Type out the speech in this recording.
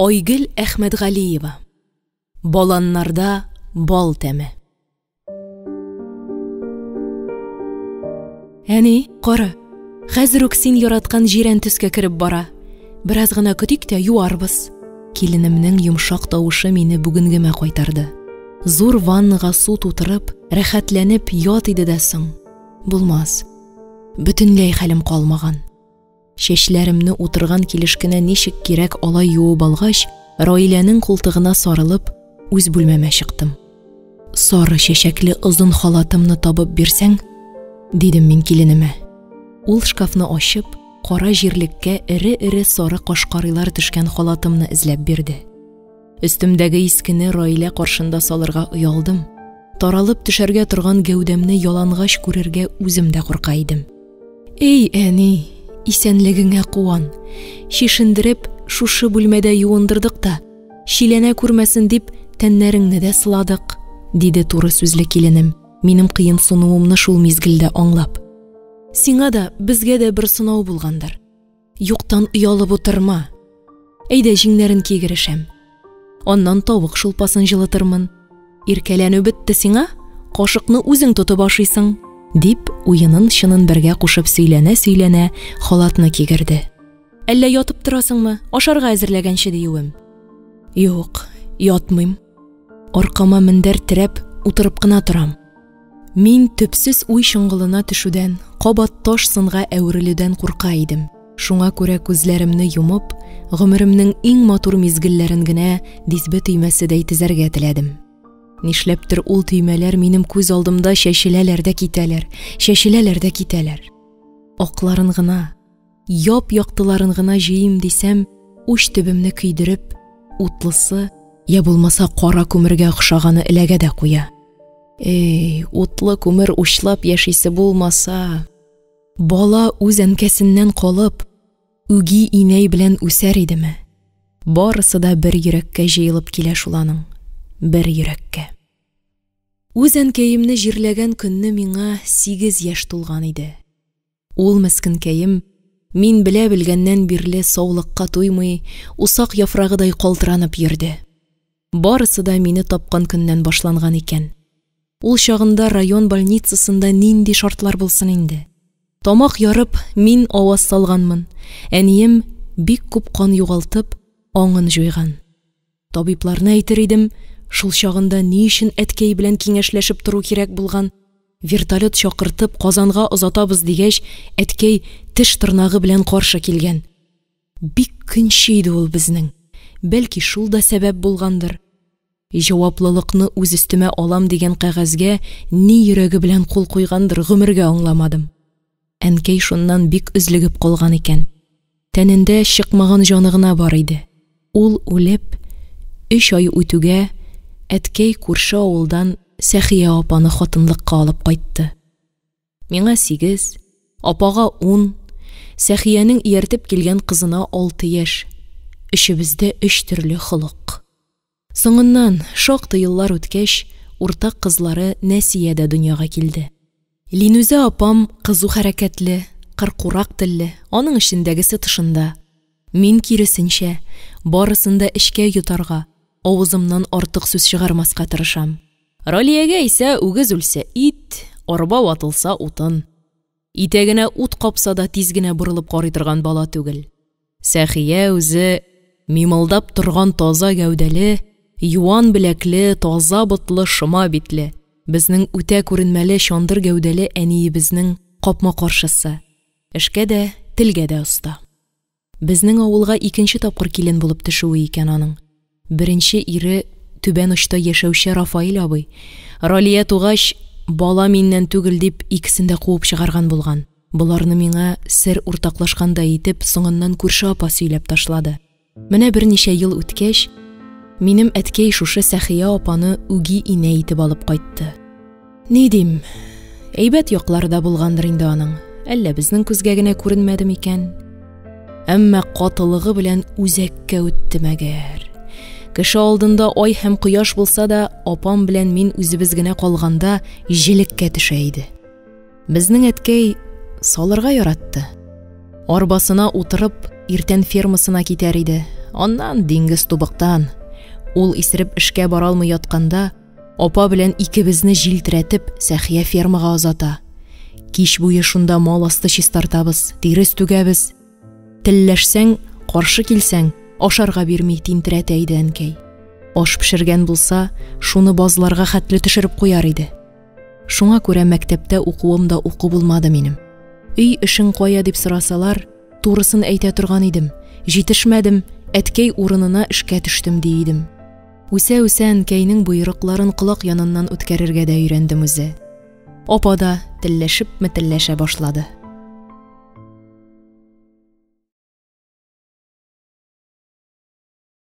Айгөл Әхмәтгалиева. Баланнарда бал тәме. Әни, кара, хәзер үк син яраткан җирән төскә кереп бара. Бераз гына көтик тә юарбыз. Киленемнең йомшак тавышы мине бүгенгемә кайтарды. Зур ваннага су тутырып, рәхәтләнеп ят иде дә соң. Булмас. Бөтенләй хәлем калмаган. Чәчләремне утырган килеш кенә ничек кирәк алай юып алгач, Раиләнең култыгына сарылып, үз бүлмәмә чыктым. Сары чәчәкле озын халатымны табып бирсәң, дидем мин киленемә. Ул шкафны ачып, кара җирлеккә эре-эре сары кашкарыйлар төшкән халатымны эзләп бирде. Өстемдәге искене Раилә каршында салырга оялдым. Таралып төшәргә торган гәүдәмне ялангач күрергә үзем дә курка идем. Эй, әни, исәнлегеңә куан. Чишендереп, шушы бүлмәдә юындырдык та, чиләнә күрмәсен дип, тәннәреңне дә сыладык, диде туры сүзле киленем, минем кыенсынуымны шул мизгелдә аңлап. Сиңа да, безгә дә бер сынау булгандыр. Юктан оялып утырма. Әйдә, җиңнәрен кигерешәм. Аннан тавык шулпасын җылытырмын. Иркәләнү бетте сиңа, кашыкны үзең тотып ашыйсың, дип, уенын-чынын бергә кушып сөйләнә-сөйләнә халатны кигерде. Әллә ятып торасыңмы, ашарга әзерләгәнче диюем. Юк, ятмыйм. Аркама мендәр терәп, утырып кына торам. Мин төпсез уй чоңгылына төшүдән, кабат таш сынга әверелүдән курка идем. Шуңа күрә күзләремне йомып, гомеремнең иң матур мизгелләрен генә дисбе төймәседәй тезәргә теләдем. Нишләптер ул төймәләр минем күз алдымда чәчеләләр дә китәләр, чәчеләләр дә китәләр. Акларын гына, яп-яктыларын гына җыйыйм дисәм, уч төбемне көйдереп, утлысы, я булмаса кара күмергә охшаганы эләгә дә куя. Эй, утлы күмер учлап яшисе булмаса, бала үз әнкәсеннән калып, үги инәй белән үсәр идеме? Барысы да бер йөрәккә җыелып килә шул аның, бер йөрәккә. Үз әнкәемне җирләгән көнне миңа 8 яшь тулган иде. Ул мескенкәем, мин белә белгәннән бирле саулыкка туймый, усак яфрагыдай калтыранып йөрде. Барысы да мине тапкан көннән башланган икән. Ул чагында район больницасында нинди шартлар булсын инде. Тамак ярып, мин аваз салганмын. Әнием бик күп кан югалтып, аңын җуйган. Табибларны әйтер идем, шул чагында ни өчен әткәй белән киңәшләшеп тору кирәк булган? Вертолет чакыртып, Казанга озатабыз дигәч, әткәй теш тырнагы белән каршы килгән. Бик көнче иде ул безнең. Бәлки шул да сәбәп булгандыр. Җаваплылыкны үз өстемә алам дигән кәгазьгә ни йөрәге белән кул куйгандыр, гомергә аңламадым. Әнкәй шуннан бик өзлегеп калган икән. Тәнендә чыкмаган җаны гына бар иде. Ул үлеп, 3 ай үтүгә, әткәй күрше авылдан Сәхия апаны хатынлыкка алып кайтты. Миңа 8, апага 10, Сәхиянең ияртеп килгән кызына 6 яшь. Өчебездә өч төрле холык. Соңыннан, шактый еллар үткәч, уртак кызлары Нәсия дә дөньяга килде. Линүзә апам кызу хәрәкәтле, кыркурак телле, аның эчендәгесе тышында. Мин киресенчә, барысын да эчкә йотарга, авызымнан артык сүз чыгармаска тырышам. Ралиягә исә үгез үлсә ит, арба ватылса утын. Итәгенә ут капса да тиз генә борылып карый торган бала түгел. Сәхия үзе мимылдап торган таза гәүдәле, юан беләкле, таза ботлы, шома битле, безнең үтә күренмәле чандыр гәүдәле әниебезнең капма-каршысы. Эшкә дә, телгә дә оста. Безнең авылга икенче тапкыр килен булып төшүе икән аның. Беренче ире түбән очта яшәүче Рафаэль абый, Ралия тугач, бала миннән түгел дип икесен дә куып чыгарган булган. Боларны миңа сер уртаклашкандай итеп соңыннан күрше апа сөйләп ташлады. Менә берничә ел үткәч, минем әткәй шушы Сәхия апаны үги инә итеп алып кайтты. Ни дим, әйбәт яклары да булгандыр инде аның. Әллә безнең күзгә генә күренмәде микән? Әмма катылыгы белән үзәккә үтте мәгәр. Кеше алдында ай һәм кояш булса да, апам белән мин үзебез генә калганда җелеккә төшә иде. Безнең әткәй салырга яратты. Арбасына утырып, иртән фермасына китәр иде. Аннан диңгез тубыктан. Ул исереп эшкә бара алмый ятканда, апа белән икебезне җилтерәтеп, Сәхия фермага озата. Кич буе шунда мал асты чистартабыз, тирес түгәбез. Телләшсәң, каршы килсәң, ашарга бирми тинтерәтә иде әнкәй. Аш пешергән булса, шуны базларга хәтле төшереп куяр иде. Шуңа күрә мәктәптә укуым да уку булмады минем. Өй эшең кая дип сорасалар, турысын әйтә торган идем. Җитешмәдем, әткәй урынына эшкә төштем, ди идем. Үсә-үсә әнкәйнең боерыкларын колак яныннан үткәрергә дә өйрәндем үзе. Апа да телләшепме телләшә башлады.